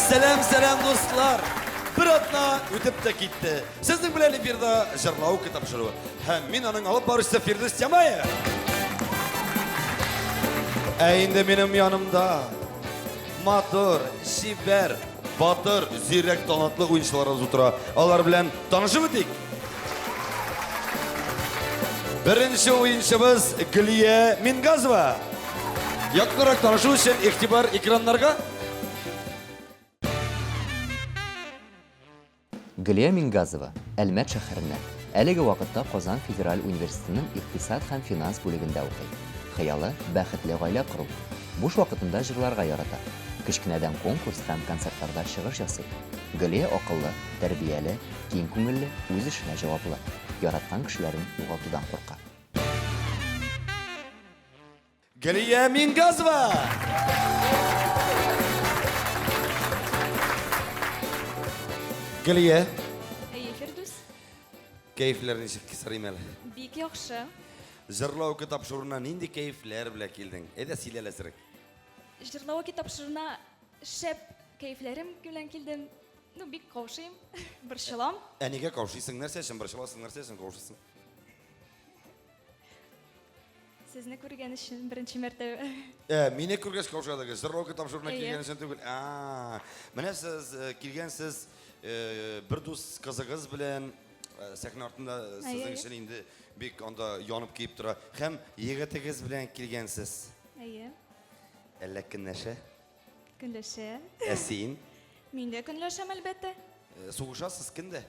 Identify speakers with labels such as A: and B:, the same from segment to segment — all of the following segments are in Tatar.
A: Сәлам, сәлам, дуслар! Бер атна үтеп тә китте. Сезнең белән эфирда җырлау тапшыруы. Һәм мин аның алып баручысы Фирдүс Тямаев. Ә инде минем янымда матур, чибәр, батыр, зирәк, талантлы уенчыларыбыз утыра. Алар белән танышып үтик. Беренче уенчыбыз Гөлия Мингазова. Якынрак танышу өчен игътибар экраннарга.
B: Гөлия Мингазова, Әлмәт шәһәреннән. Әлеге вакытта Казан федераль университетының икътисад һәм финанс бүлегендә укый. Хыялы, бәхетле гаилә кору. Буш вакытында җырларга ярата. Кечкенәдән конкурс һәм концертларда чыгыш ясый. Гөлия акыллы, тәрбияле, киң күңелле, үз эшенә җаваплы. Яраткан кешеләрен югалтудан курка.
A: Гөлия Мингазова! Гөлия.
C: Әйе, Фирдүс.
A: Кәефләр ничек, сорыйм әле?
C: Бик яхшы.
A: Җырлау тапшыруына нинди кәефләр белән килдең? Әйдә сөйлә әле әзрәк.
C: Җырлау тапшыруына шәп кәефләрем белән килдем. Ну, бик каушыйм, борчылам.
A: Ә нигә каушыйсың? Нәрсә өчен борчыласың? Нәрсә өчен каушыйсың?
C: Сезне күргән өчен беренче мәртәбә.
A: Ә, мине күргәч каушадыгыз. Җырлау тапшыруына килгән өчен түгел. А, менә сез э, килгәнсез э, бер дус кызыгыз белән э, сәхнә артында сезнең өчен инде бик анда янып киеп тора. Һәм егетегез белән килгәнсез.
C: Әйе.
A: Әллә көнләшә?
C: Көнләшә.
A: Ә син?
C: Мин дә көнләшәм, әлбәттә.
A: Сугышасыз кемдә?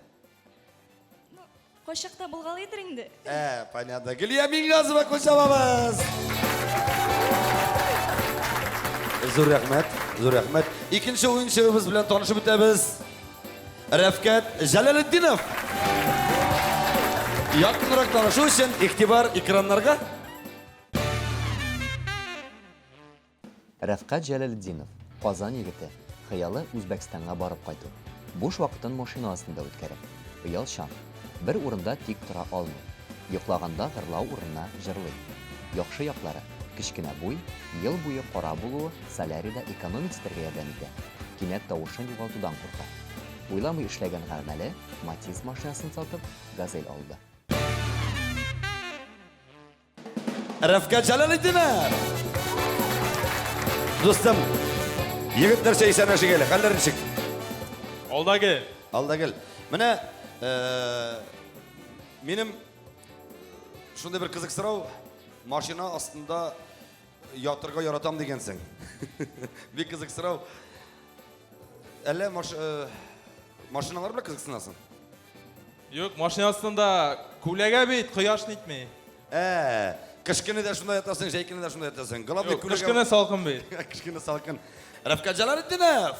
C: Ну, кайчакта булгалыйдыр инде.
A: Ә, понятно. Гөлия Миңгазова кул чабабыз. Зур рәхмәт, зур рәхмәт. Икенче уенчыбыз белән танышып үтәбез. Рәфкать Җәләлетдинов. Якынрак танышу өчен игътибар экраннарга.
B: Рәфкать Җәләлетдинов, Казан егете, хыялы, Үзбәкстанга барып кайту. Буш вакытын машина астында үткәрә. Оялчан. Бер урында тик тора алмый. Йоклаганда гырлау урынына җырлый. Яхшы яклары, кечкенә буй, ел буе кара булуы солярийда экономить итәргә ярдәм итә. Кинәт тавышын югалтудан курка. Уйламый эшләгән гамәле, Матиз машинасын сатып, Газель алды.
A: Рәфкать Җәләлетдинов! Дустым, егетләрчә исәнләшик әле. Хәлләр ничек?
D: Алда гел.
A: Алда гел. Менә э, минем шундый бер кызык сорау. Машина астында ятырга яратам дигәнсең. Бик кызык сорау. Әллә маш, э, машиналар белән кызыксынасың?
D: Юк, машина астында күләгә бит, кояш нитми.
A: Ә, кыш көне дә шунда ятасың, җәй көне дә шунда ятасың. Главный
D: күләгә. Кыш көне салкын бит.
A: Кыш көне салкын. Рәфкать Җәләлетдинов!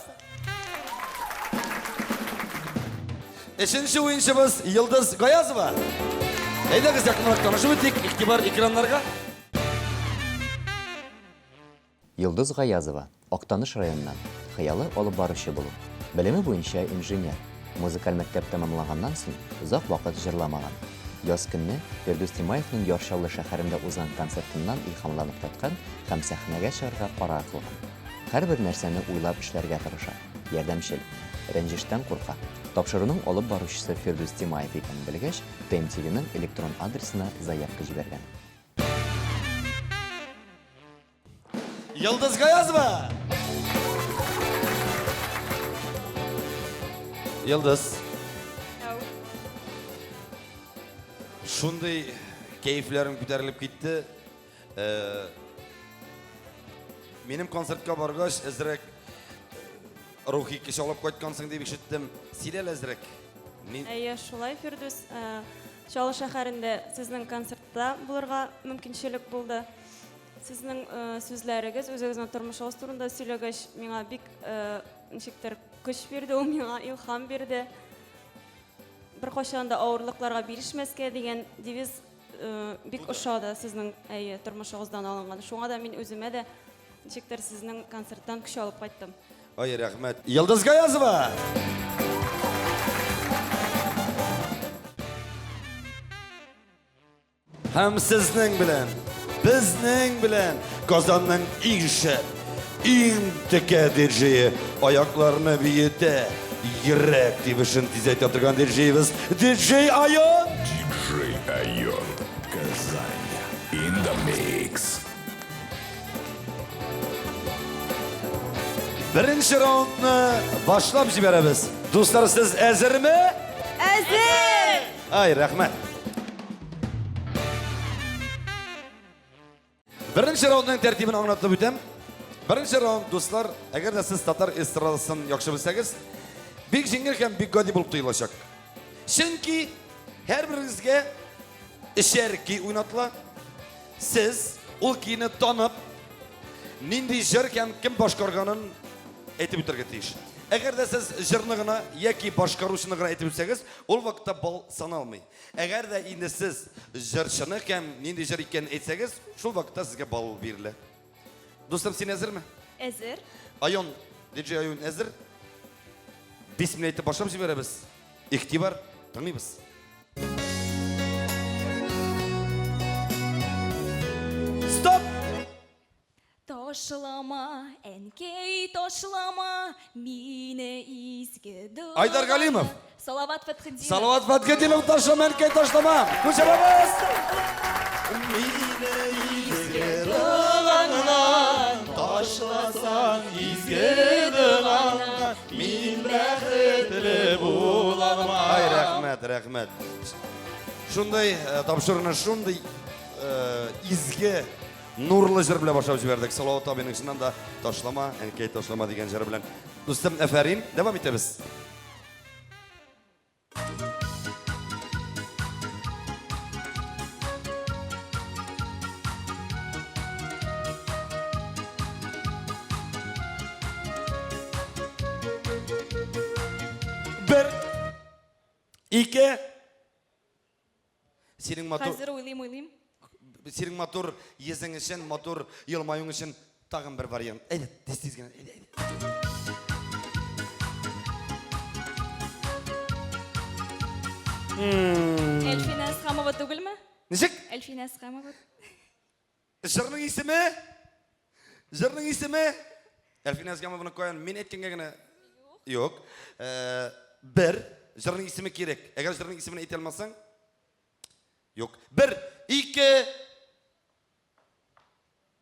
A: Өченче уенчыбыз Йолдыз Гаязова. Әйдәгез якынрак танышып үтик, игътибар экраннарга.
B: Йолдыз Гаязова, Актаныш районыннан, хыялы алып баручы булу. Белеме буенча инженер. Музыкаль мәктәп тәмамлаганнан соң озак вакыт җырламаган. Яз көнне Фирдүс Тимаевның Яр Чаллы шәһәрендә узган концертыннан илһамланып кайткан һәм сәхнәгә чыгарга карар кылган. Һәрбер нәрсәне уйлап эшләргә тырыша. Ярдәмчел. Рәнҗештән курка. Тапшыруның алып баручысы Фирдүс Тимаев икәнен белгәч, ТМТВның электрон адресына заявка җибәргән.
A: Йолдыз Гаязова! Йолдыз. Шундый кәефләрем күтәрелеп китте. Э, минем концертка баргач, әзрәк э, рухи көч алып кайткансың дип ишеттем. Сөйлә әле әзрәк.
C: Мин... Әйе, шулай, Фирдүс. Э, Чаллы шәһәрендә сезнең концертта булырга мөмкинчелек булды. Сезнең сүзләрегез, үзегезнең тормышыгыз турында сөйләгәч, миңа бик ничектер көч бирде, ул миңа илһам бирде. Беркайчан да авырлыкларга бирешмәскә дигән девиз бик ошады сезнең, әйе, тормышыгыздан алынган. Шуңа да мин үземә дә ничектер сезнең концерттан көч алып кайттым.
A: Ай, рәхмәт. Йолдыз Гаязова! Һәм сезнең белән, безнең белән Казанның иң шәп, иң текә диджее, аякларны биетә, йөрәк тибешен тизәйтә торган диджеебез, диджей Айон!
E: Диджей Айон. Казань. In the mix.
A: Беренче раундны башлап җибәрәбез. Дуслар, сез әзерме?
C: Әзер!
A: Ай, рәхмәт. Беренче раундның тәртибен аңлатып үтәм. Беренче раунд, дуслар, әгәр дә сез татар эстрадасын яхшы белсәгез, бик җиңел һәм бик гади булып тоелачак. Чөнки һәрберегезгә өчәр көй уйнатыла. Сез ул көйне танып, нинди җыр һәм кем башкарганын әйтеп үтәргә тиеш. Әгәр дә сез җырны гына яки башкаручыны гына әйтеп үтсәгез, ул вакытта балл саналмый. Әгәр дә инде сез җырчыны һәм нинди җыр икәнен әйтсәгез, шул вакытта сезгә балл бирелә. Дустым, син әзерме?
C: Әзер.
A: Айон, диджей Айон әзер? Бисмилла әйтеп башлап җибәрәбез. Игътибар, тыңлыйбыз. Стоп!
F: Ташлама, әнкәй, ташлама мине изге дога.
A: Айдар Галимов.
F: Салават Фәтхетдинов.
A: Салават Фәтхетдинов ташлама, әнкәй, ташлама. Күчерәбез! Мине изге догаңнан
D: ташласаң изге догаңнан мин бәхетле булалмам.
A: Ай, рәхмәт, рәхмәт. Шундый э, тапшыруны шундый э, изге нурлы җыр белән башлап җибәрдек. Салават абыйның чыннан да ташлама, әнкәй ташлама дигән җыры белән. Дустым, әфәрин, дәвам итәбез. Бер, ике. Синең матур
F: Хәзер уйлыйм, уйлыйм.
A: Синең матур йөзең өчен, матур елмаюың өчен тагын бер вариант. Әйдә, тиз-тиз генә, әйдә, әйдә.
F: Әлфинә Әсхамова түгелме?
A: Ничек?
F: Әлфинә Әсхамова.
A: Җырның исеме? Җырның исеме? Әлфинә Әсгамованы каян мин әйткәнгә генә юк. Э, бер җырның исеме кирәк. Әгәр җырның исемен әйтә алмасаң, юк. Бер, ике,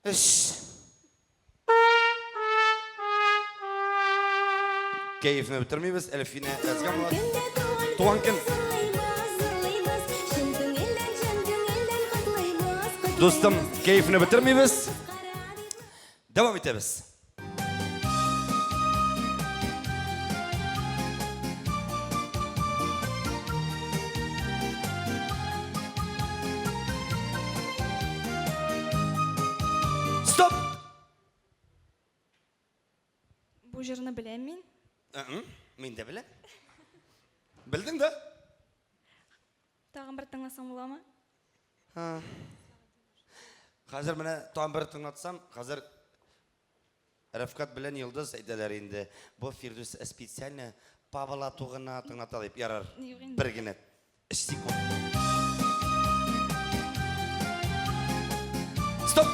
A: өч. Кәефне бетермибез. Әлфинә Әсгамова. Туган көн. Дустым, кәефне бетермибез. Дәвам итәбез. Стоп!
F: Бу җырны беләм мин.
A: Мин дә беләм. Белдең дә?
F: Тагын бер тыңласам буламы?
A: Хәзер менә тагын бер тыңлатсам, хәзер Рәфкать белән Йолдыз әйтәләр инде. Бу Фирдүс специально Павла тугына тыңлата дип. Ярар.
F: Юк инде.
A: Бер генә. Өч секунд. Стоп!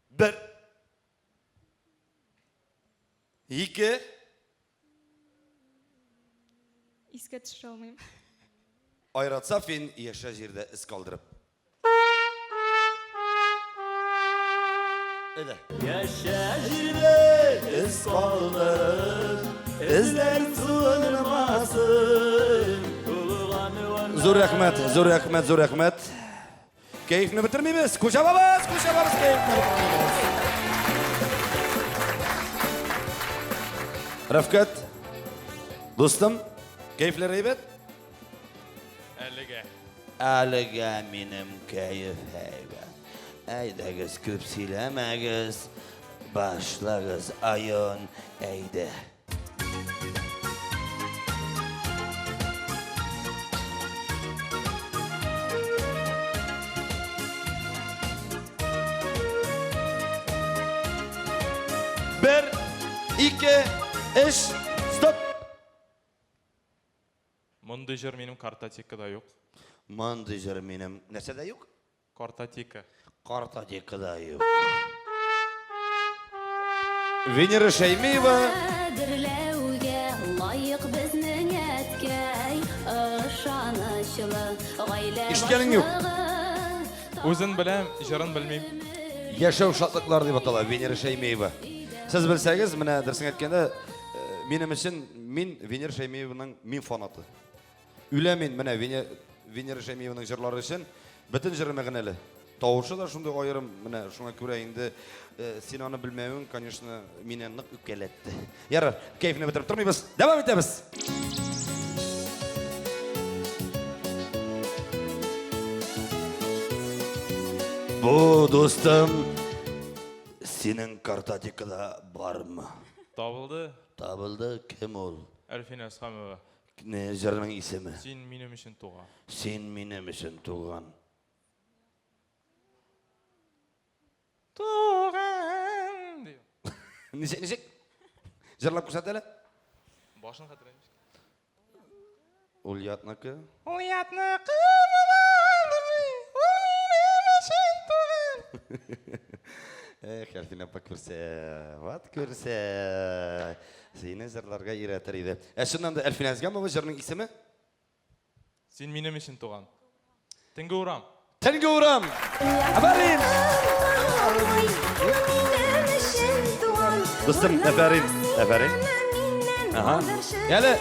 A: Бер. Ике.
F: Искә төшерә алмыйм.
A: Айрат Сафин яшә җирдә эз калдырып. Әйдә.
G: Яшә җирдә эз калдырып, эзләр суынмасын.
A: Зур рәхмәт, зур рәхмәт, зур рәхмәт. Кәефне бетермибез. Күчәбез, күчәбез кәефне бетермибез. Рәфкать, дустым, кәефләр әйбәт?
D: Әлегә.
A: Әлегә минем кәеф әйбәт. Әйдәгез, күп сөйләмәгез, башлагыз айон, әйдә. Бер, ике, өч, стоп!
D: Мондый җыр минем картотекада юк.
A: Мондый җыр минем нәрсәдә юк?
D: Картотека.
A: Картотекада юк. Венера Шәймиева.
H: Кадерләүгә лаек безнең әткәй, ышанычлы гаилә
A: Ишеткәнең юк.
H: башлыгы.
D: Үзен беләм, җырын белмим.
A: Яшәү шатлыклары дип атала Венера Шәймиева. Сез белсәгез, менә дөресен әйткәндә, э, минем өчен мин Венера Шәймиеваның мин фанаты. Үләм мин менә Венера Шәймиеваның җырлары өчен. Бөтен җыры мәгънәле. Тавышы да шундый аерым, менә шуңа күрә инде э, син аны белмәвең, конечно, мине нык үпкәләтте. Ярар, кәефне бетереп тормыйбыз. Дәвам итәбез. Бу, дустым, синең картотекада бармы?
D: Табылды.
A: Табылды. Кем ул?
D: Әлфинә Әсхәмова.
A: Не, җырның исеме?
D: Син минем өчен туган.
A: Син минем өчен туган.
D: Туган дип.
A: Ничек, ничек? Җырлап күрсәт әле.
D: Башын хәтерләмим.
A: Ул ятныкы.
D: Ул ятныкы ул минем өчен туган.
A: Эх, Әлфинә апа күрсә, ват күрсә. Сине җырларга өйрәтер иде. Ә чыннан да Әлфинә Әзгамова җырның исеме?
D: Син минем өчен туган. Төнге урам.
A: Төнге урам. Афәрин! Дустым, афәрин, афәрин. Ага. Әле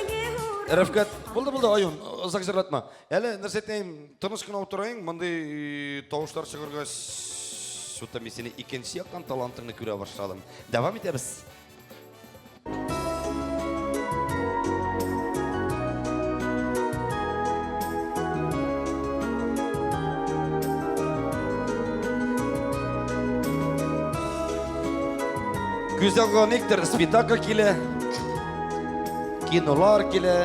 A: Рәфкать, булды, булды, Аюн, озак җырлатма. Әле нәрсә әйтәем, тыныч кына утырайың, мондый тавышлар чыгаргач, что-то мин сине икенче яктан талантыңны күрә башладым. Дәвам итәбез. Күз алдына никтер спектакль килә, кинолар килә.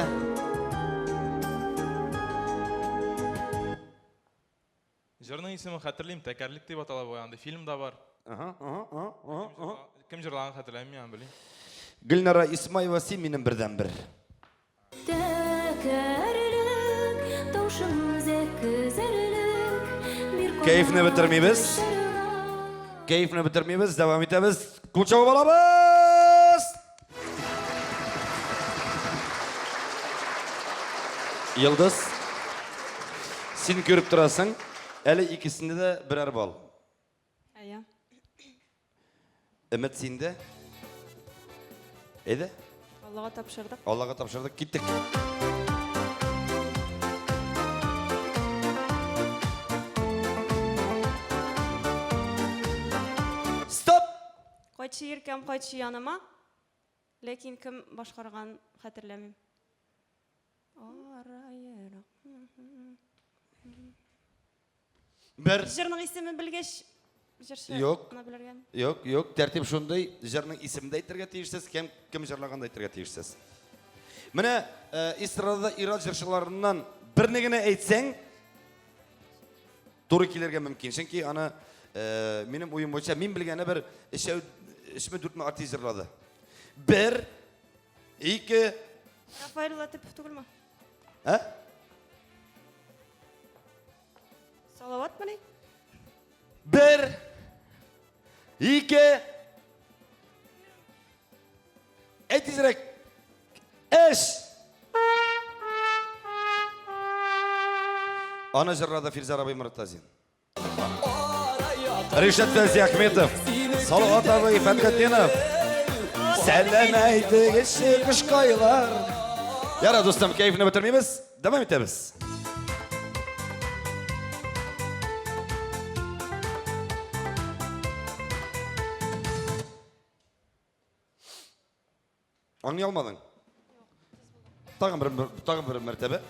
D: Җырның исемен хәтерлим, Тәкәрлек дип атала бугай, андый фильм да бар.
A: Ага, ага, ага, ага, ага.
D: Кем җырлаганын хәтерләмим, мин аны белмим.
A: Гөлнара Исмаева, син минем бердәнбер.
H: Тәкәрлек, таушың үзәк өзәрлек. Бир
A: Кәефне бетермибез. Кәефне бетермибез, дәвам итәбез. Кул чабып алабыз! Йолдыз, син күреп торасың, әле икесендә дә берәр балл.
C: Әйе.
A: Өмет синдә. Әйдә.
C: Аллага тапшырдык.
A: Аллага тапшырдык, киттек. Стоп!
C: Кайтчы иркәм, кайтчы яныма. Ләкин кем башкарган хәтерләмим. Ара ерак.
A: Бер.
C: Җырның исемен белгәч, җырчы
A: Юк.
C: белергә.
A: Юк, юк, тәртип шундый, җырның исемен дә әйтергә тиешсез, кем кем җырлаган да әйтергә тиешсез. Менә э, эстрадада ир-ат җырчыларыннан берне генә әйтсәң, туры килергә мөмкин. Чөнки аны э, минем уем буенча мин белгәне бер өчәү, өчме, дүртме артист җырлады. Бер, ике,
C: Рафаэль Латыпов түгелме?
A: ә?
C: Салават мыни?
A: Бер, ике, әйт тизрәк, өч. Аны җырлады Фирзар абый Мортазин. Ришат Фәнзи Ахметов, Салават абый Фәтхетдинов. Сәлам әйтегезче кышкайлар. Яра, дустым, кәефне бетермибез. Дәвам итәбез. Аңлый алмадың? Тагын бер, тагын бер мәртәбә.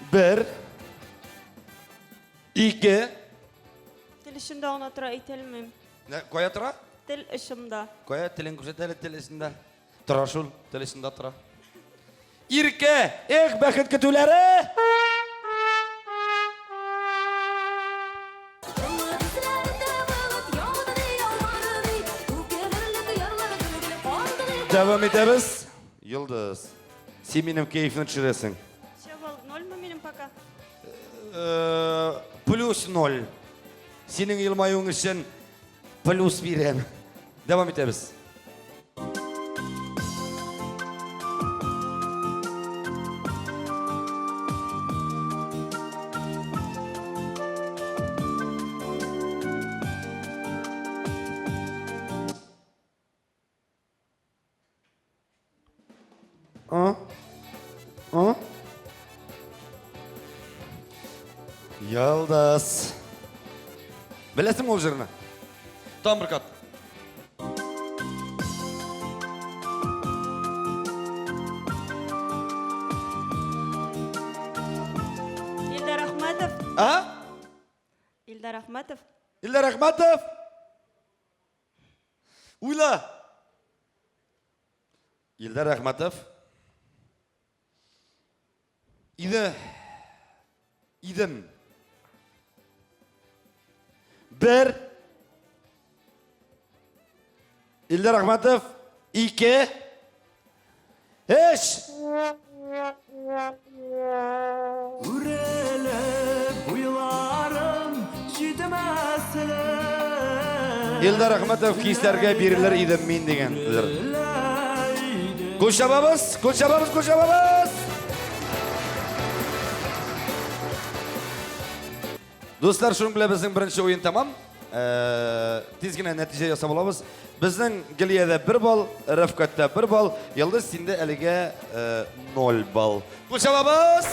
A: Бер, ике.
C: Тел эчендә гына тора, әйтә алмыйм.
A: Кая тора?
C: Тел очымда.
A: Кая телен күрсәт әле тел эчендә. Тора шул, тел эчендә тора. Иркә, эх, бәхет көтүләре! Дәвам итәбез. Йолдыз, син минем кәефне төшерәсең.
C: Ничә балл? Нольмы минем пока?
A: Э, плюс ноль. Синең елмаюың өчен плюс бирәм. Дәвам итәбез. А? А? Йолдыз. Беләсеңме ул җырны? Тагын бер кат.
C: Илдар Әхмәтов.
A: А?
C: Илдар Әхмәтов.
A: Илдар Әхмәтов. Уйла. Илдар Әхмәтов. Иде. Идем. Бер. Илдар Әхмәтов. Ике. Өч.
G: Үрелеп уйларым җитмәслек.
A: Илдар Әхмәтов хисләргә бирелер идем мин дигән. Кул чабабыз, кул чабабыз, кул чабабыз. Дуслар, шуның белән безнең беренче уен тәмам. Э, тиз генә нәтиҗә ясап алабыз. Безнең Гелиядә бер балл, Рәфкатьтә бер балл, Йолдыз синдә әлегә э, ноль балл. Кул чабабыз!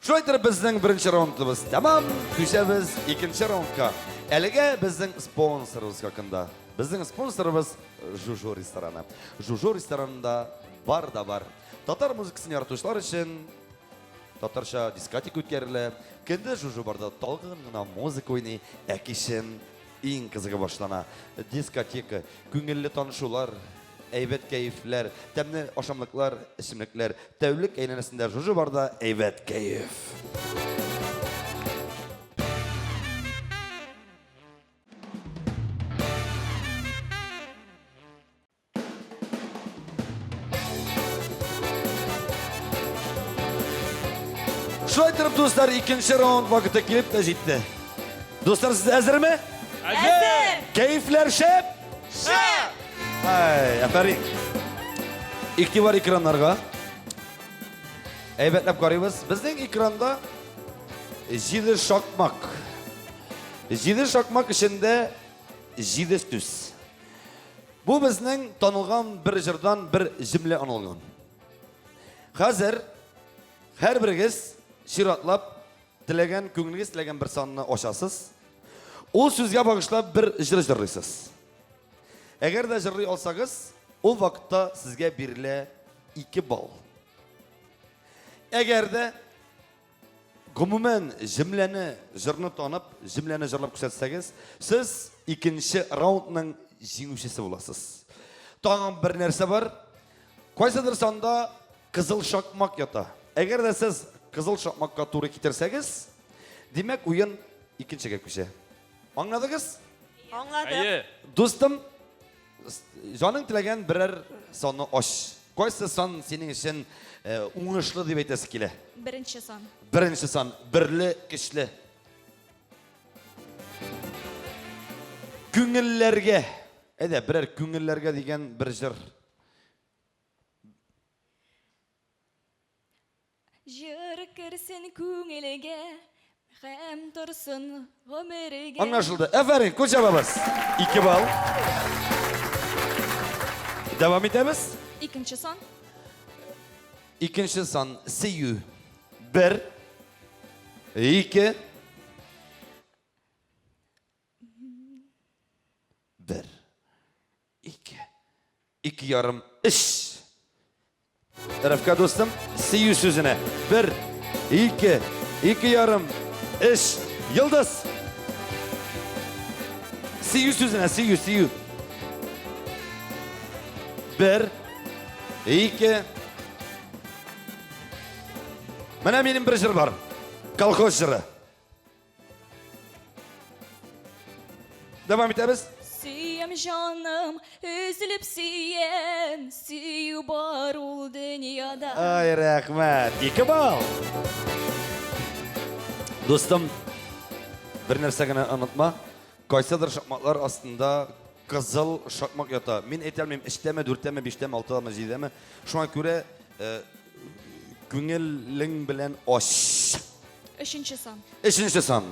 A: Шулай итеп безнең беренче раундыбыз тәмам. Күчәбез икенче раундка. Әлегә безнең спонсорыбыз хакында. Безнең спонсорыбыз Жужу рестораны. Жужу ресторанында бар да бар. Татар музыкасын яратучылар өчен татарча дискотека үткәрелә. Көндез Жужу барда талгын гына музыка уйный, ә кичен иң кызыгы башлана. Дискотека, күңелле танышулар, әйбәт кәефләр, тәмле ашамлыклар, эчемлекләр. Тәүлек әйләнәсендә Жужу барда әйбәт кәеф. Шулай торып, дуслар, икенче раунд вакыты килеп тә җитте. Дуслар, сез әзерме?
C: Әзер!
A: Кәефләр шәп?
C: Шәп!
A: Ай, афәрин. Игътибар экраннарга. Әйбәтләп карыйбыз. Безнең экранда җиде шакмак. Җиде шакмак эчендә җиде сүз. Бу безнең танылган бер җырдан бер җөмлә алынган. Хәзер һәрберегез чиратлап теләгән, күңелегез теләгән бер санны ачасыз. Ул сүзгә багышлап бер җыр җырлыйсыз. Әгәр дә җырлый алсагыз, ул вакытта сезгә бирелә 2 балл. Әгәр дә Гомумән, җөмләне, җырны танып, җөмләне җырлап күрсәтсәгез, сез икенче раундның җиңүчесе буласыз. Тагын бер нәрсә бар. Кайсыдыр санда кызыл шакмак ята. Әгәр дә сез кызыл шакмакка туры китерсәгез, димәк, уен икенчегә күчә. Аңладыгыз?
C: Аңладык.
D: Әйе.
A: Дустым, Җаның теләгән берәр санны ач. Кайсы сан синең өчен э, уңышлы дип әйтәсе килә?
F: Беренче сан.
A: Беренче сан, берле, көчле. Күңелләргә. Әйдә, берәр күңелләргә дигән бер җыр.
F: Җыр керсен күңелгә, һәм торсын гомергә.
A: Аңлашылды. Әфәрин, кул чабабыз. 2 балл. Дәвам итәбез.
F: Икенче сан.
A: Икенче сан сөю. 1 2 1 2 2 ярым, өч. Рәфкә дустым, сөю сүзенә. Бер, ике, ике ярым, өч. Йолдыз. Сөю сүзенә, сөю, сөю. Бер, ике. Менә минем бер җыр бар. Колхоз җыры. Дәвам итәбез.
F: Сөям. Минем җаным өзелеп сөям, сөю бар ул дөньяда.
A: Ай, рәхмәт. 2 балл. Дустым, бер нәрсә генә онытма. Кайсыдыр шакмаклар астында кызыл шакмак ята. Мин әйтә алмыйм, өчтәме, дүрттәме, биштәме, алтыдамы, җидедәме. Шуңа күрә э, күңелең белән ач.
F: Өченче сан.
A: Өченче сан.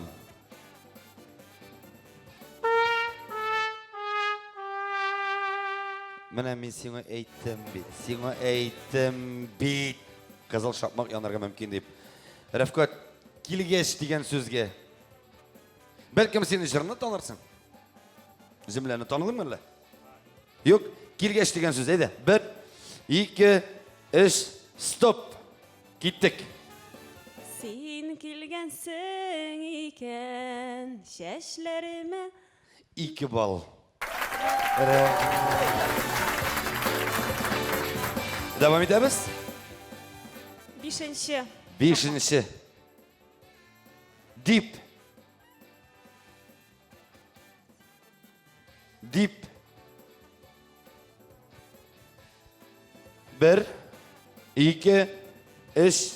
A: Менә мин сиңа әйттем бит, сиңа әйттем бит. Кызыл шакмак янарга мөмкин дип. Рәфкать, килгәч дигән сүзгә. Бәлкем син җырны танырсың? Җөмләне таныдыңмы әллә? Юк, килгәч дигән сүз, әйдә. Бер, ике, өч, стоп. Киттек.
C: Син килгәнсең икән, чәчләремә
A: 2 балл. Дәвам итәбез.
C: Бишенче.
A: Бишенче. Дип. Дип. Бер, ике, өч.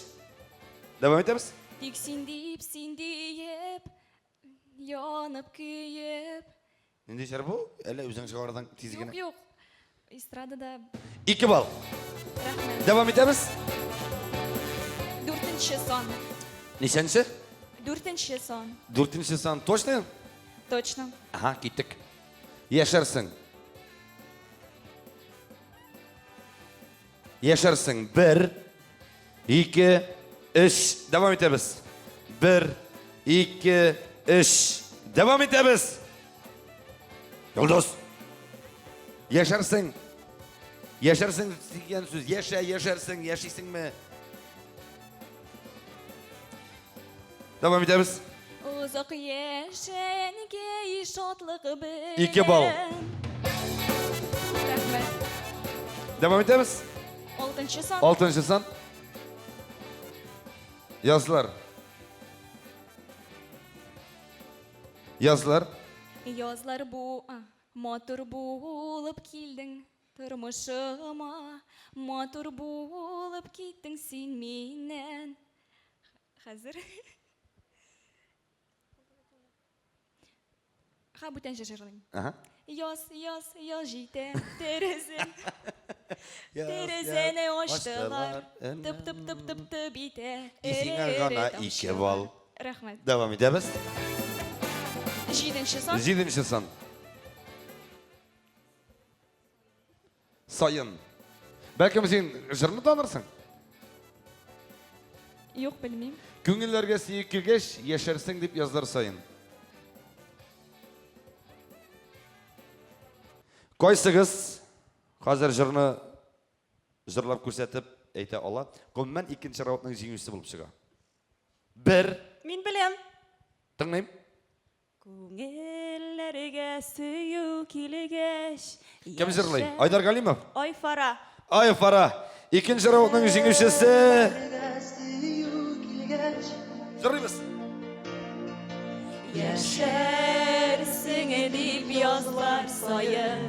A: Дәвам итәбез.
F: Тик син дип, син диеп, янып көеп.
A: Нинди җыр бу? Әллә үзең чыгардың тиз генә?
F: Юк, юк. Эстрадада.
A: 2 балл.
F: Рәхмәт.
A: Дәвам итәбез.
F: Дүртенче сан.
A: Ничәнче?
F: Дүртенче сан.
A: Дүртенче сан. Точно?
F: Точно.
A: Ага, киттек. Яшәрсең. Яшәрсең. Бер, ике, өч. Дәвам итәбез. Бер, ике, өч. Дәвам итәбез. Йолдыз. Яшәрсең. Яшәрсең дигән сүз. Яшә, яшәрсең, яшисеңме? Дәвам итәбез.
F: Озак яшәнгәй шатлык белән.
A: 2 балл.
F: Рәхмәт.
A: Дәвам итәбез.
F: Алтынчы сан.
A: Алтынчы сан. Язлар. Язлар.
F: Язлар бу матур булып килдең тормышыма, матур булып киттең син миннән. Хәзер. Ха, бүтән җыр җырлыйм.
A: Ага.
F: Яз, яз, яз җитә, тәрәзә. Тәрәзәне ачтылар. Тып тып тып тып тып итә.
A: Исеңә гана ике балл.
F: Рәхмәт.
A: Дәвам итәбез.
F: Җиденче сан.
A: Җиденче сан. Саен. Бәлкем син җырны танырсың?
F: Юк, белмим.
A: Күңелләргә сөю килгәч, яшәрсең дип язлар саен. Кайсыгыз хәзер җырны җырлап күрсәтеп әйтә ала? Гомумән, икенче раундның җиңүчесе булып чыга. Бер.
C: Мин беләм.
A: Тыңлыйм.
C: Күңелләргә сөю килгәч.
A: Кем җырлый? Айдар Галимов?
C: Айфара.
A: Айфара. Икенче раундның җиңүчесе. Җырлыйбыз.
C: Яшәрсең дип язлар саен.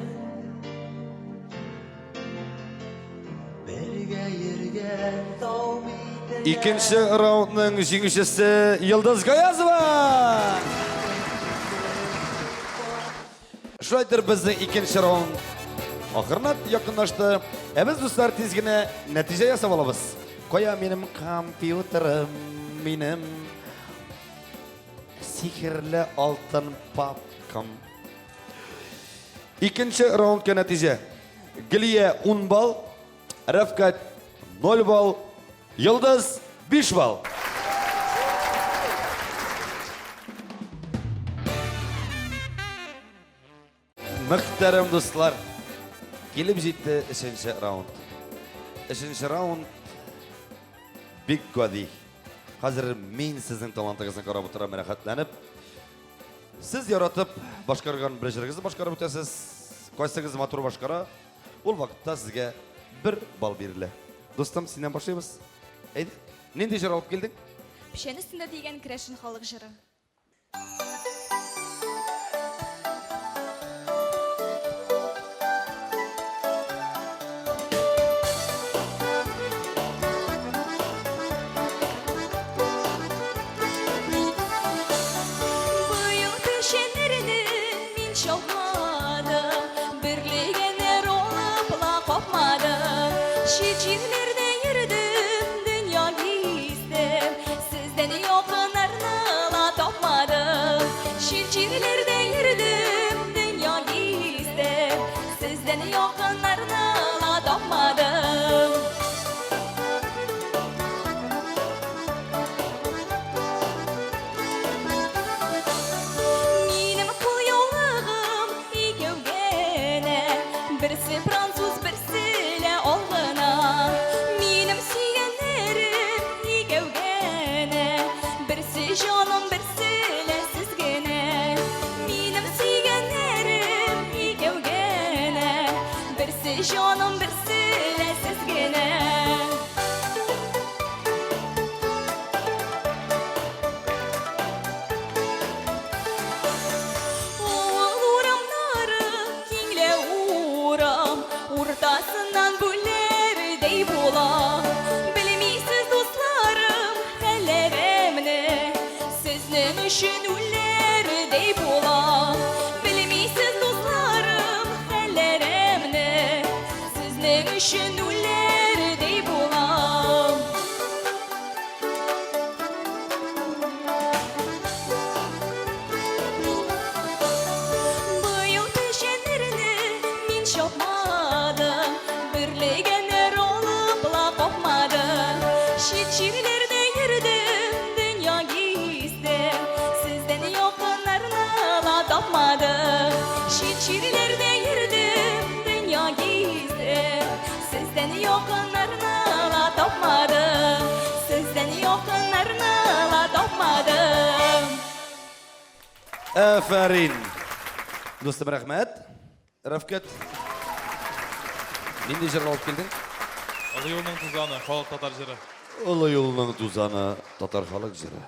G: Бергә йөргән тау битенә.
A: Икенче раундның җиңүчесе Йолдыз Гаязова! Шулай итеп безнең икенче раунд ахырына якынлашты. Ә без, дуслар, тиз генә нәтиҗә ясап алабыз. Кая минем компьютерым, минем сихерле алтын папкам. Икенче раундка нәтиҗә. Гелия 10 балл, Рәфкать 0 балл, Йолдыз 5 балл. Мөхтәрәм дуслар, килеп җитте өченче раунд. Өченче раунд бик гади. Хәзер мин сезнең талантыгызны карап утырам, рәхәтләнеп. Сез яратып башкарган бер җырыгызны башкарып үтәсез. Кайсыгыз матур башкара, ул вакытта сезгә бер балл бирелә. Дустым, синнән башлыйбыз. Әйдә, нинди җыр алып килдең?
F: Печән өстендә дигән керәшен халык җыры. өчен үләрдәй булам. Белмисез, дусларым, хәлләремне, Сезнең өчен үләрдәй булам. Быел печәннәрне мин чапмадым, Бөрлегәннәр алып ла капмадым. Чит җирләрдә йөрдем, дөнья гиздем, Сездән якыннарны ла тапмадым. Чит җирләрдә йөрдем, дөнья гиздем, Сездән якыннарны ла тапмадым. Сездән якыннарны ла тапмадым.
A: Афәрин! Дустым, рәхмәт. Рәфкать, нинди җыр алып килдең?
D: Олы юлның тузаны, халык татар җыры.
A: Олы юлның тузаны, татар халык җыры.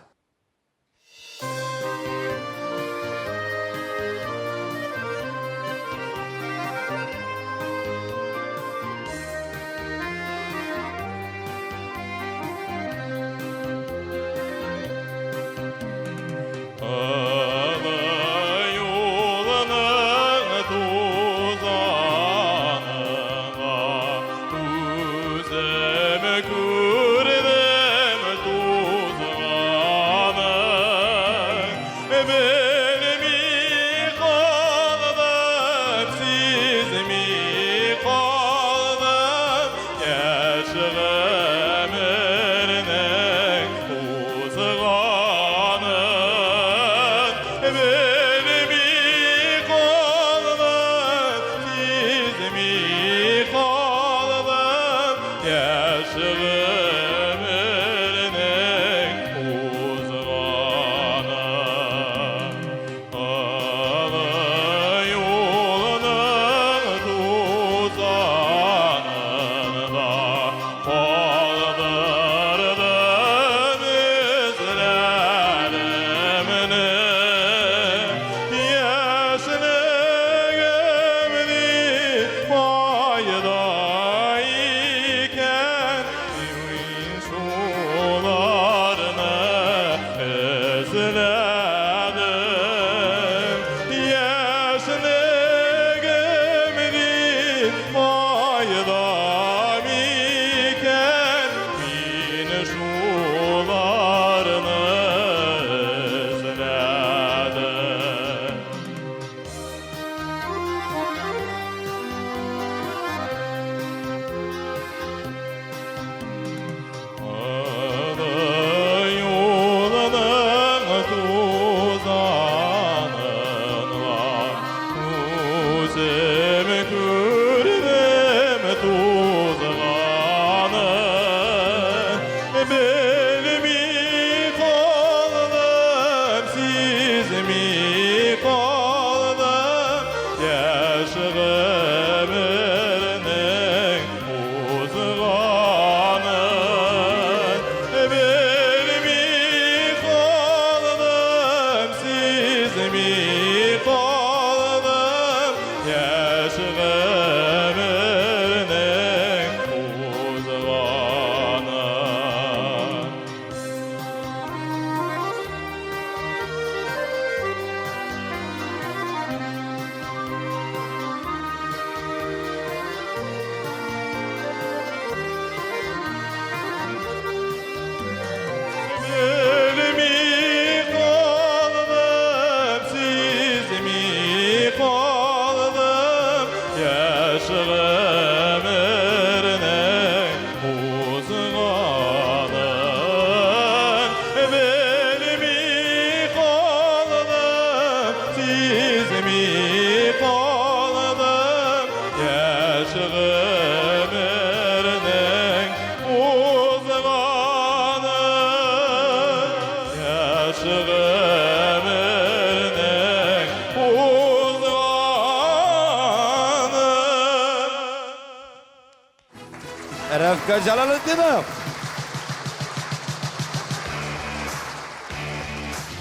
A: Рәфкать Җәләлетдинов.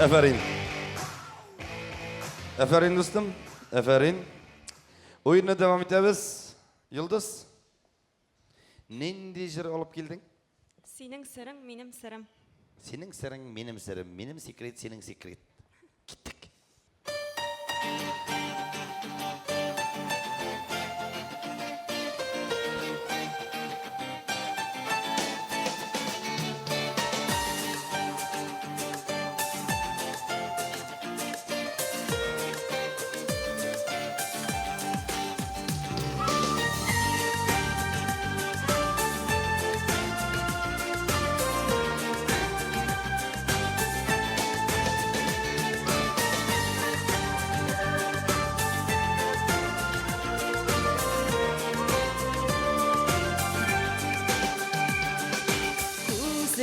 A: Әфәрин. Әфәрин, дустым. Әфәрин. Уенны дәвам итәбез. Йолдыз. Нинди җыр алып килдең?
C: Синең серең, минем серем.
A: Синең серең, минем серем. Минем секрет, синең секрет.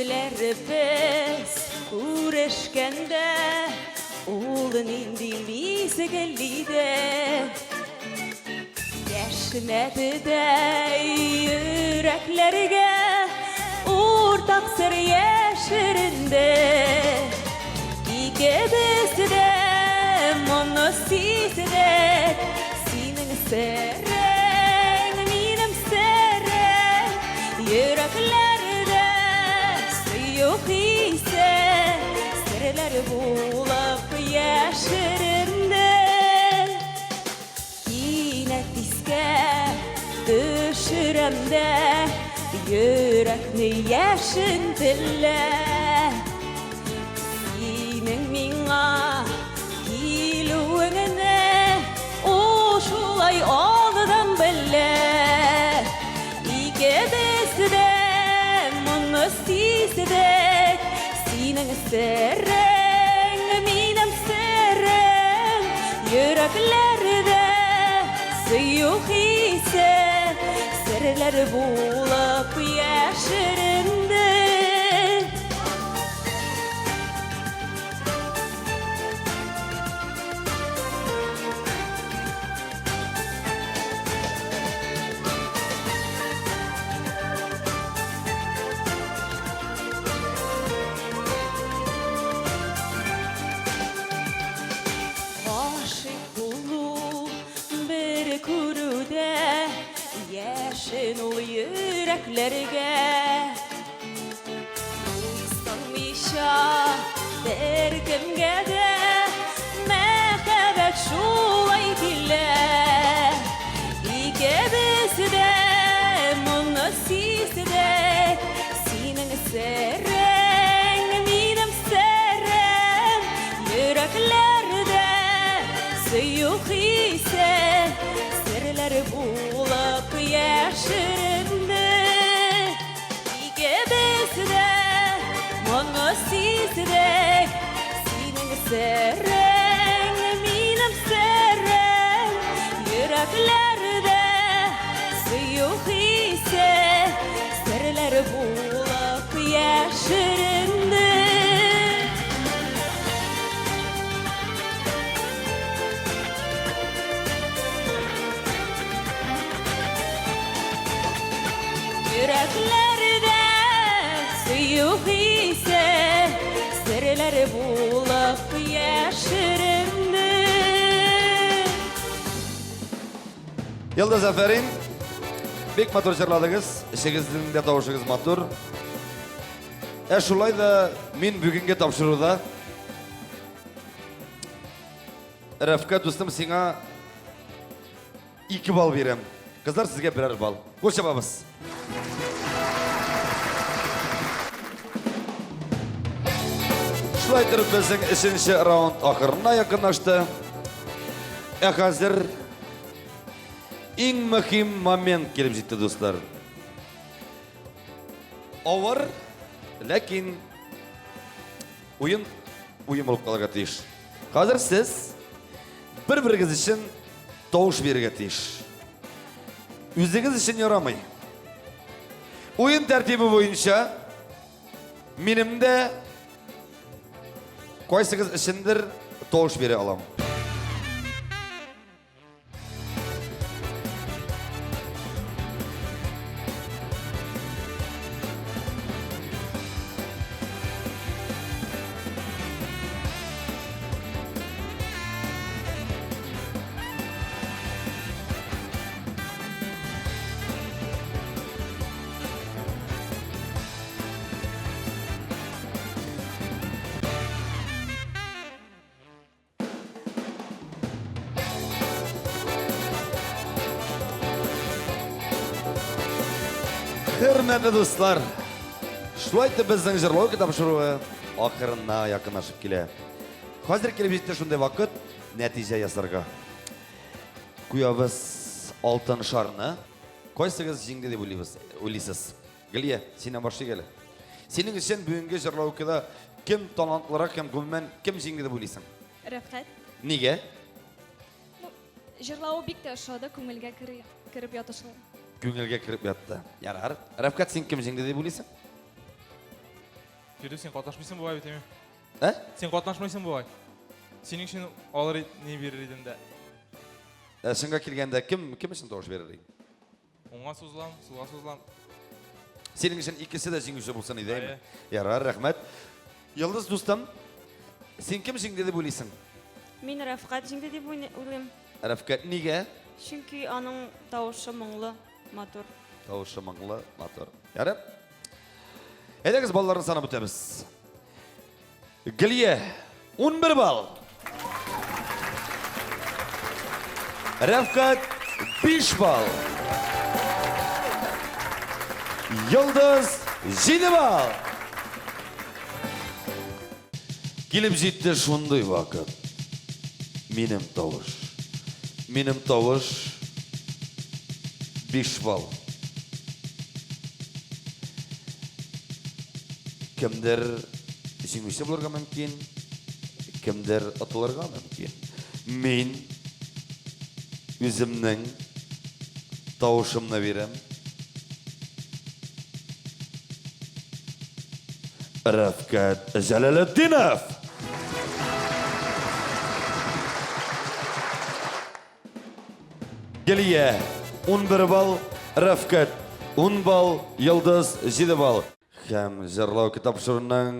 C: Күзләребез күрешкәндә, ул нинди мизгел иде. Яшьнәде дә йөрәкләргә уртак сер яшеренде. Икебез дә моны сиздек, синең серең, минем серем, йөрәкләрдә сөю хисе, серләр булып яшеренде. Кинәт искә төшерәм дә, йөрәкне яшен теллә. Синең миңа килүеңне ул шулай алдан белә. Икебез дә моны сиздек, синең серең, минем серем, йөрәкләрдә сөю хисе, серләр булып яшеренде. Гашыйк булу бер күрүдә, яшен ул йөрәкләргә. Буйсынмыйча беркемгә дә, мәхәббәт шулай килә. Икебез дә моны сиздек, синең серең, минем серем, йөрәкләрдә сөю хисе, серләр булып яшеренде. Икебез дә моны сиздек, синең серең, минем серем, йөрәкләрдә сөю хисе, серләр булып яшеренде. Йөрәкләрдә сөю хисе, серләр булып яшеренде.
A: Йолдыз, афәрин. Бик матур җырладыгыз. Эшегезнең дә тавышыгыз матур. Ә шулай да мин бүгенге тапшыруда Рәфкать дустым сиңа 2 балл бирәм. Кызлар, сезгә берәр балл. Кул чабабыз. Шулай торып безнең өченче раунд ахырына якынлашты. Ә хәзер иң мөһим момент килеп җитте, дуслар. Авыр, ләкин уен уен булып калырга тиеш. Хәзер сез бер-берегез өчен тавыш бирергә тиеш. Үзегез өчен ярамый. Уен тәртибе буенча минем дә кайсыгыз өчендер тавыш бирә алам. Хөрмәтле дуслар, шулай итеп безнең җырлау тапшыруы ахырына якынлашып килә. Хәзер килеп җитте шундый вакыт нәтиҗә ясарга. Куябыз алтын шарны. Кайсыгыз җиңде дип уйлыйбыз, уйлыйсыз? Галия, синнән башлыйк әле. Синең өчен бүгенге җырлаукыда кем талантлырак һәм гомумән кем җиңде дип уйлыйсың?
F: Рәфкать.
A: Нигә?
F: Ну, җырлавы бик тә ошады, күңелгә кереп ятышлы.
A: Күңелгә кереп ятты. Ярар. Рәфкать, син кем җиңде дип уйлыйсың?
D: Фирдүс, син катнашмыйсың бугай бит, әйме?
A: Ә?
D: Син катнашмыйсың бугай. Синең өчен алыр ни бирер идем дә.
A: Ә чынга килгәндә кем кем өчен тавыш бирер идең?
D: Уңга сузылам, сулга сузылам.
A: Синең өчен икесе дә җиңүче булсын иде, әйме? Ярар, рәхмәт. Йолдыз дустым, син кем җиңде дип уйлыйсың?
C: Мин Рәфкать җиңде дип уйлыйм.
A: Рәфкать нигә?
C: Чөнки аның тавышы моңлы, матур.
A: Тавышы моңлы, матур. Ярар. Әйдәгез балларны санап үтәбез. Гөлия 11 балл. Рәфкать 5 балл. Йолдыз 7 балл. Килеп җитте шундый вакыт. Минем тавыш. Минем тавыш 5 балл. Кемдер җиңүче булырга мөмкин, кемдер отылырга мөмкин. Мин үземнең тавышымны бирәм. Рәфкать Җәләлетдинов! Гөлия 11 балл, Рәфкать 10 балл, Йолдыз 7 балл. Һәм җырлау тапшыруының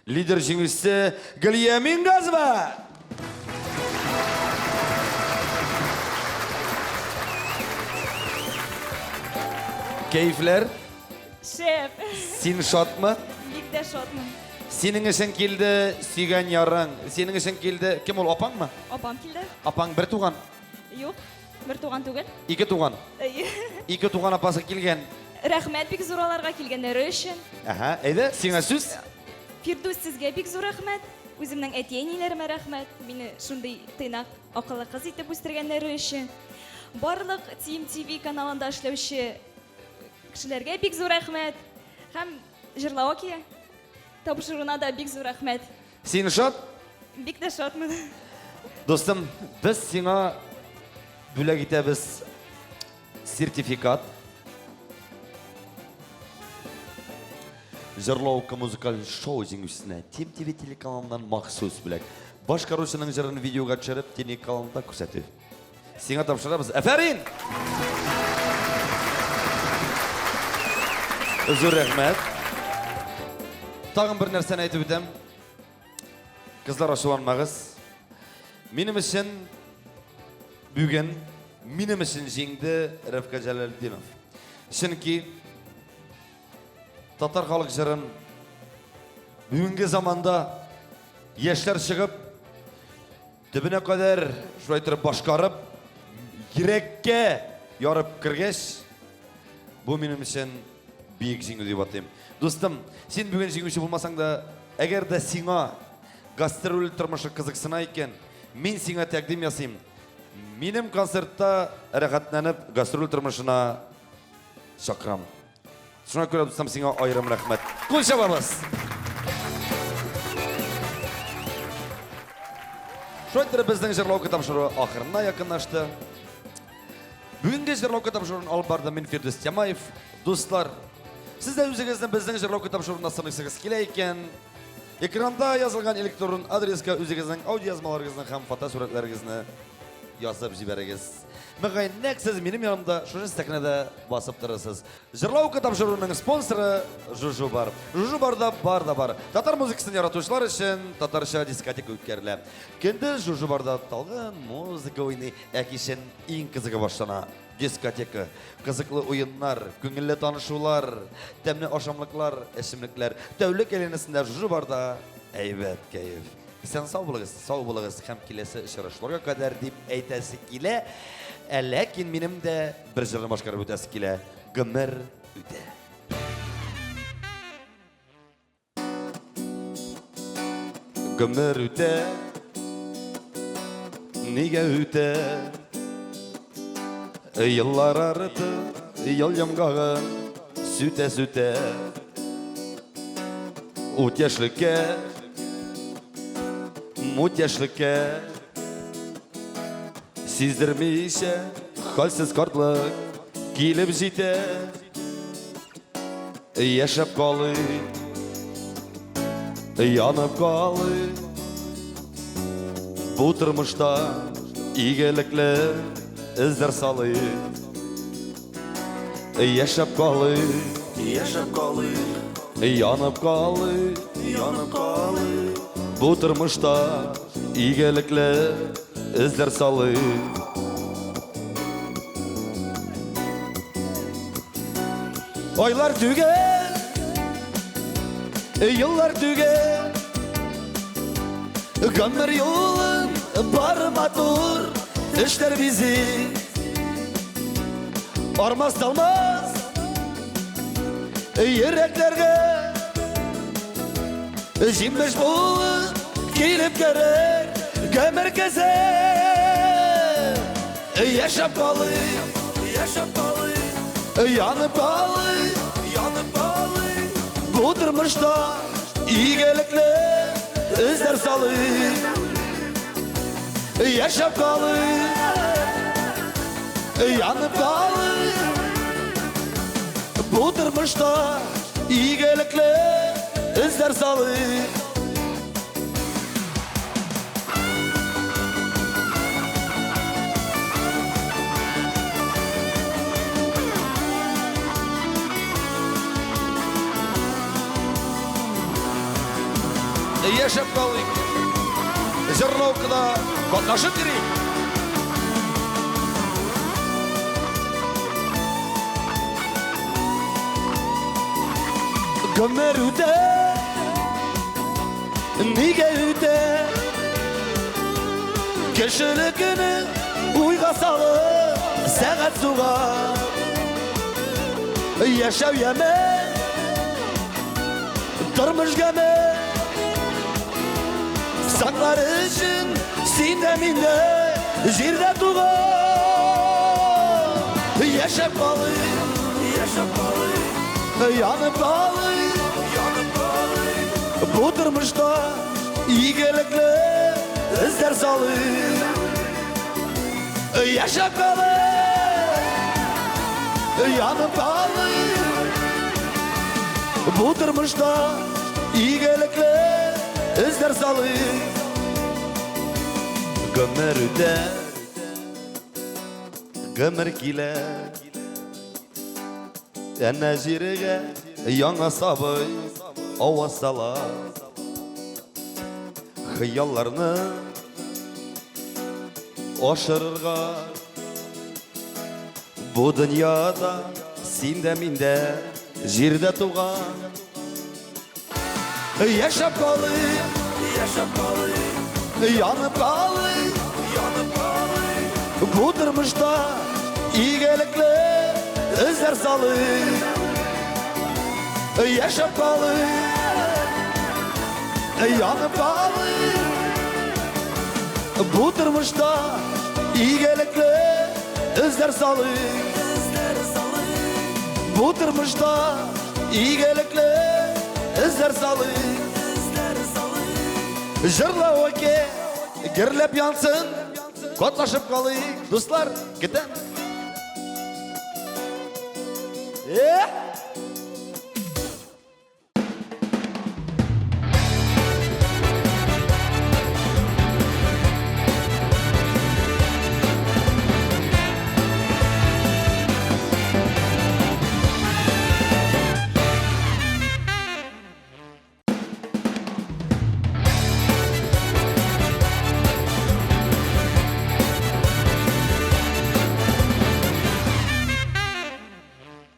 A: лидер җиңүчесе Гөлия Мингазова! Кәефләр?
F: Шәп!
A: Син шатмы?
F: Бик тә шатмын.
A: Синең өчен килде сөйгән ярың. Синең өчен килде. Кем ул, апаңмы?
F: Апам килде.
A: Апаң бер туган?
F: Юк, бер туган түгел.
A: Ике туган.
F: Әйе.
A: Ике туган апасы килгән.
F: Рәхмәт бик зур аларга килгәннәре өчен.
A: Әһә, әйдә, сиңа сүз.
F: Фирдүс, сезгә бик зур рәхмәт. Үземнең әти-әниләремә рәхмәт. Мине шундый тыйнак, акыллы кыз итеп үстергәннәре өчен. Барлык Team TV каналында эшләүче кешеләргә бик зур рәхмәт. Һәм Җырлаоки тапшыруына да бик зур рәхмәт.
A: Син шат?
F: Бик тә шатмын.
A: Дустым, без сиңа бүләк итәбез сертификат. Җырлаука музыкаль шоу җиңүчесенә Тим ТВ телеканалыннан махсус бүләк. Башкаручының җырын видеога төшереп, телеканалда күрсәтү. Сиңа тапшырабыз. Әфәрин! Зур рәхмәт. Тагын бер нәрсәне әйтеп үтәм. Кызлар ачуланмагыз. Минем өчен бүген минем өчен җиңде Рәфкать Җәләлетдинов. Чөнки татар халык җырын бүгенге заманда яшьләр чыгып Төбенә кадәр шулай торып башкарып, йөрәккә ярып кергәч, бу минем өчен бөек җиңү дип атыйм. Дустым, син бүген җиңүче булмасаң да, әгәр дә сиңа гастроль тормышы кызыксына икән, мин сиңа тәкъдим ясыйм. Минем концертта рәхәтләнеп гастроль тормышына чакырам. Шуңа күрә, дустым, сиңа аерым рәхмәт. Кул чабабыз! Шулай итеп, безнең җырлау тапшыруы ахырына якынлашты. Бүгенге җырлау тапшыруын алып барды мин Фирдүс Тямаев. Дуслар, сез дә үзегезне безнең җырлау тапшыруында сыныйсыгыз килә икән, экранда язылган электрон адреска үзегезнең аудиоязмаларыгызны һәм фотосурәтләрегезне язып җибәрегез. Мөгаен, нәкъ сез минем янымда шушы сәхнәдә басып торырсыз. Җырлаука тапшыруының спонсоры Жужу бар. Жужу барда бар да бар. Татар музыкасын яратучылар өчен татарча дискотека үткәрелә. Көндез Жужу барда талгын музыка уйный, ә кичен иң кызыгы башлана. Дискотека, кызыклы уеннар, күңелле танышулар, тәмле ашамлыклар, эчемлекләр. Тәүлек әйләнәсендә Жужу барда әйбәт кәеф. Исән сау булыгыз, сау булыгыз һәм киләсе очрашуларга кадәр дип әйтәсе килә. Ә ләкин минем дә бер җырны башкарып үтәсе килә. Гомер үтә. Гомер үтә. Нигә үтә? Еллар арты, ел йомгагын сүтә-сүтә. Ут яшьлеккә, мут яшьлеккә Сиздермичә, хәлсез картлык килеп җитә. Яшәп калыйк. Янып калыйк. Бу тормышта игелекле эзләр салыйк. Яшәп калыйк, яшәп калыйк. Янып калыйк, янып калыйк. Бу тормышта игелекле эзләр салыйк. Айлар түгел, еллар түгел, Гомер юлын бар матур эшләр бизи. Армас талмас йөрәкләргә җимеш булып килеп керер гомер кезе. Яшәп калыйк, яшәп калыйк, янып калыйк, янып калыйк. Бу тормышта игелекле эзләр салыйк. Яшәп калыйк, янып калыйк. Бу тормышта игелекле эзләр салыйк. Яшәп калыйк. Җырлаукада катнашып йөрик. Гомер үтә, нигә үтә? Кешелекне уйга салып, сәгать суга. Яшәү яме, тормыш гаме. Саннар өчен син дә мин дә җирдә туган. Яшәп калыйк, яшәп калыйк, янып калыйк, янып калыйк. Бу тормышта игелекле эзләр салыйк. Яшәп калыйк, янып калыйк. Бу тормышта игелекле эзләр салыйк. Гомер үтә, гомер килә. Әнә җиргә яңа сабый аваз сала. Хыялларны ашырырга бу дөньяда син дә мин дә җирдә туган. Яшәп калыйк, яшәп калыйк, янып калыйк, янып калыйк. Бу тормышта игелекле эзләр салыйк. Яшәп калыйк, янып калыйк. Бу тормышта игелекле эзләр салыйк. Бу тормышта игелекле эзләр салыйк. Җырлау оке, гөрләп янсын, катнашып калыйк. Дуслар, көтәм.